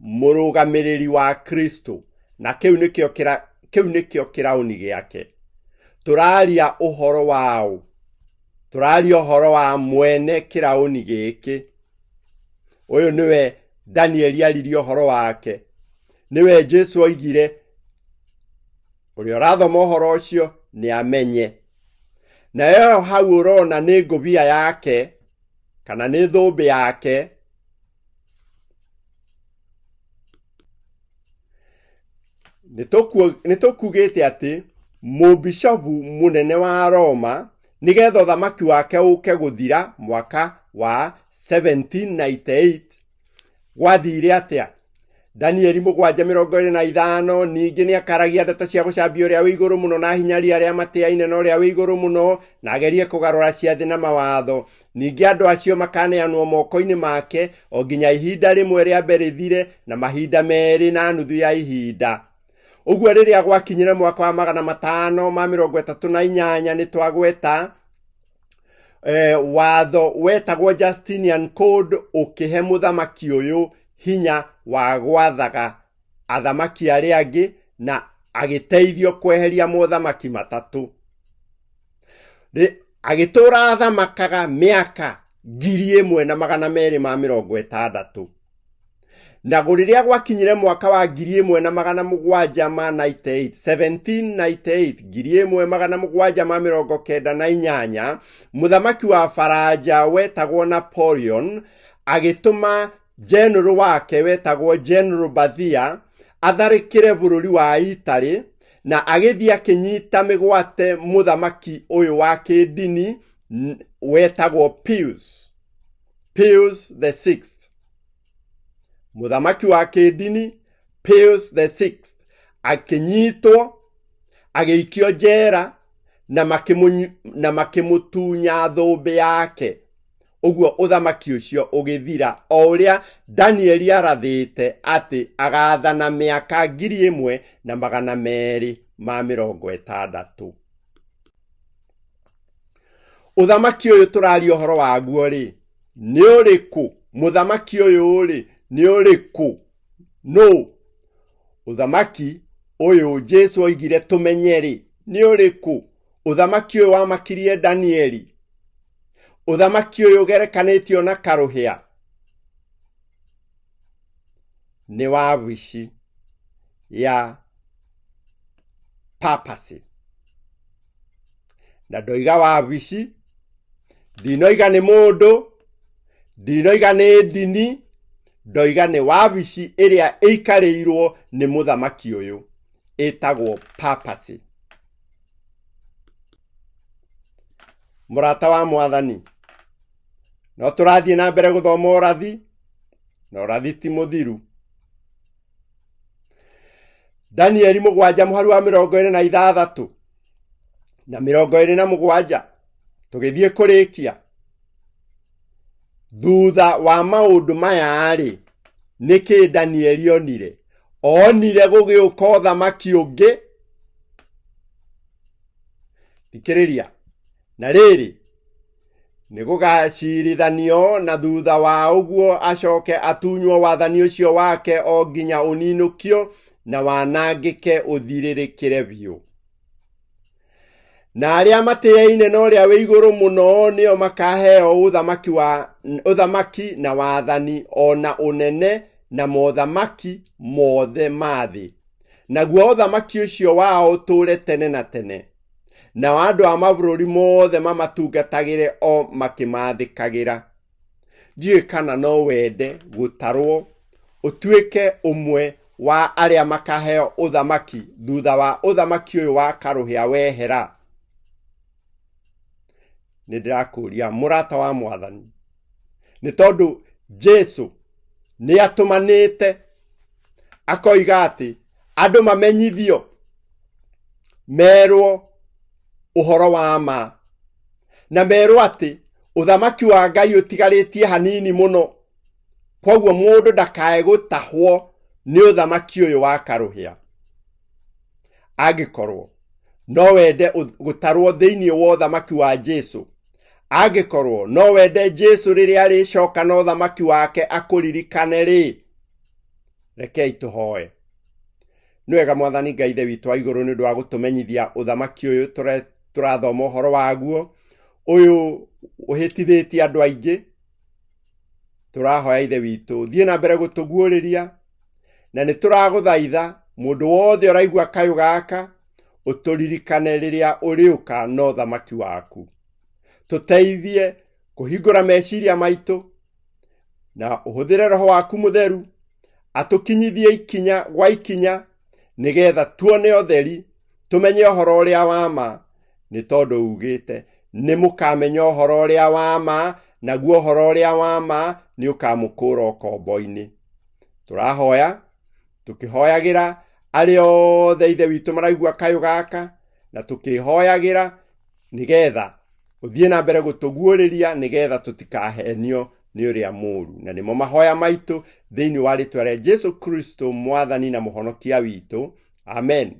mũrũgamĩrĩri wa Kristo. Na kĩu nĩkĩo kĩu nĩkĩo kĩraũni gĩake. Tũraria ũhoro waũ? Tũraria ũhoro wa mwene kĩraũni gĩkĩ. Ũyũ nĩwe Danieli aririe ũhoro wake. Nĩwe Jesu oigire, ũrĩa ũrathoma ũhoro ũcio nĩ amenye. Nayo hau ũrona nĩ ngũbia yake kana nĩ thũmbĩ yake. Nĩ tũkugĩte atĩ mũbishopu mũnene wa Roma nĩgetha ũthamaki wake ũke gũthira mwaka wa 1798 gwathire atĩa? Danieli 7:25, ningĩ nĩ akaragia ndeto cia gũcambia ũrĩa wĩ igũrũ mũno na ahinyarie arĩa matĩaine na ũrĩa wĩ igũrũ mũno, na agerie kũgarũra ciathĩ na mawatho. Ningĩ andũ acio makaneanwo moko-inĩ make o nginya ihinda rĩmwe rĩa mbere rĩthire na mahinda merĩ na nuthu ya ihinda. Ũguo rĩrĩa gwakinyire mwaka wa 538 nĩ twagweta watho wetagwo Justinian Code ũkĩhe mũthamaki ũyũ hinya wa gwathaga athamaki arĩa angĩ na agĩteithio kweheria mothamaki matatũ. Agĩtũra athamakaga mĩaka 1260. Na rĩrĩa gwakinyire mwaka wa 1798, 1798, 1798, mũthamaki wa Faranja wetagwo Napoleon agĩtũma general wake wetagwo General Berthier atharĩkĩre bũrũri wa Italy, na agĩthiĩ akĩnyita mĩgwate mũthamaki ũyũ wa kĩndini wetagwo Pius, Pius the Sixth. Mũthamaki wa kĩndini Pius the Sixth akĩnyitwo, agĩikio njera na makĩmũtunya thũmbĩ yake. Ũguo ũthamaki ũcio ũgĩthira o ũrĩa Danieli arathĩte atĩ agathana mĩaka 1260. Ũthamaki ũyũ tũraria ũhoro waguo rĩ, nĩ ũrĩkũ? Mũthamaki ũyũ rĩ, nĩ ũrĩkũ? Nũ? Ũthamaki ũyũ Jesu oigire tũmenye rĩ, nĩ ũrĩkũ? Ũthamaki ũyũ wamakirie Danieli. Ũthamaki ũyũ ũgerekanĩtio na karũhĩa. Nĩ wabici ya papacy. Na ndoiga wabici, ndinoiga nĩ mũndũ, ndinoiga nĩ ndini, ndoiga nĩ wabici ĩrĩa ĩikarĩirwo nĩ mũthamaki ũyũ, ĩtagwo papacy. Mũrata wa Mwathani, no tũrathiĩ na mbere gũthoma ũrathi, na ũrathi ti mũthiru. Danieli 7 mũhari wa 26 na 27 tũgĩthiĩ kũrĩkia. Thutha wa maũndũ maya-rĩ, nĩkĩ Danieli onire? Onire gũgĩũka ũthamaki ũngĩ. Thikĩrĩria, na rĩrĩ, nĩ gũgacirithanio na thutha wa ũguo acoke atunywo wathani ũcio wake o nginya ũninũkio na wanangĩke ũthirĩrĩkĩre biũ. Na arĩa matĩaine na ũrĩa wĩ igũrũ mũno nĩo makaheo ũthamaki na wathani o na ũnene na mothamaki mothe ma thĩ. Naguo ũthamaki ũcio wao ũtũũre tene na tene. Nao andũ a mabũrũri mothe mamatungatagĩre o makĩmathĩkagĩra. Ndiũĩ kana no wende gũtarwo ũtuĩke ũmwe wa arĩa makaheo ũthamaki thutha wa ũthamaki ũyũ wa karũhĩa wehera. Nĩ ndĩrakũria mũrata wa Mwathani, nĩ tondũ Jesu nĩ atũmanĩte akoiga atĩ andũ mamenyithio merwo ũhoro wa ma, na merwo atĩ ũthamaki wa Ngai ũtigarĩtie hanini mũno, koguo mũndũ ndakae gũtahwo nĩ ũthamaki ũyũ wa karũhĩa. Angĩkorwo no wende gũtarwo thĩinĩ wa ũthamaki wa Jesu, angĩkorwo no wende Jesu rĩrĩa arĩcoka na ũthamaki wake akũririkane rĩ, rekei tũhoe. Nĩ wega Mwathani Ngai Ithe witũ wa igũrũ nĩ ũndũ wa gũtũmenyithia ũthamaki ũyũ tũrathoma ũhoro waguo, ũyũ ũhĩtithĩtie andũ aingĩ. Tũrahoya Ithe witũ thiĩ na mbere gũtũguũrĩria, na nĩ tũragũthaitha mũndũ wothe ũraigua kayũ gaka ũtũririkane rĩrĩa ũrĩũka na ũthamaki waku. Tũteithie kũhingũra meciria maitũ na ũhũthĩre roho waku mũtheru atũkinyithie ikinya gwa ikinya nĩgetha tuone ũtheri, tũmenye ũhoro ũrĩa wa ma, nĩ tondũ ugĩte nĩ mũkamenya ũhoro ũrĩa wa ma, naguo ũhoro ũrĩa wa ma nĩ ũkamũkũra ũkombo-inĩ. Tũrahoya tũkĩhoyagĩra arĩa othe Ithe witũ maraigua kayũ gaka, na tũkĩhoyagĩra nĩgetha ũthiĩ na mbere gũtũguũrĩria nĩgetha tũtikahenio nĩ ũrĩa mũũru. Na nĩmo mahoya maitũ thĩinĩ wa rĩtwa rĩa Jesu Kristo Mwathani na Mũhonokia witũ. Amen.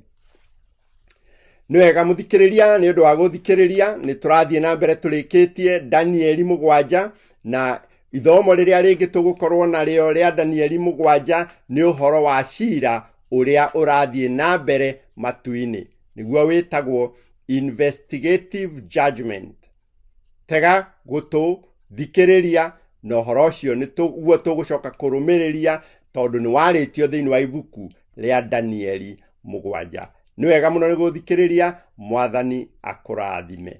Nĩ wega mũthikĩrĩria, nĩ ũndũ wa gũthikĩrĩria nĩ tũrathiĩ na mbere tũrĩkĩtie Danieli 7, na ithomo rĩrĩa rĩngĩ tũgũkorwo narĩo rĩa Danieli 7 nĩ ũhoro wa cira ũrĩa ũrathiĩ na mbere matu-inĩ, nĩguo wĩtagwo investigative judgment. Tega gũtũ, thikĩrĩria, na ũhoro ũcio nĩ guo tũgũcoka kũrũmĩrĩria tondũ nĩ warĩtio thĩinĩ wa ibuku rĩa Danieli 7. Nĩ wega mũno nĩ gũthikĩrĩria. Mwathani akũrathime.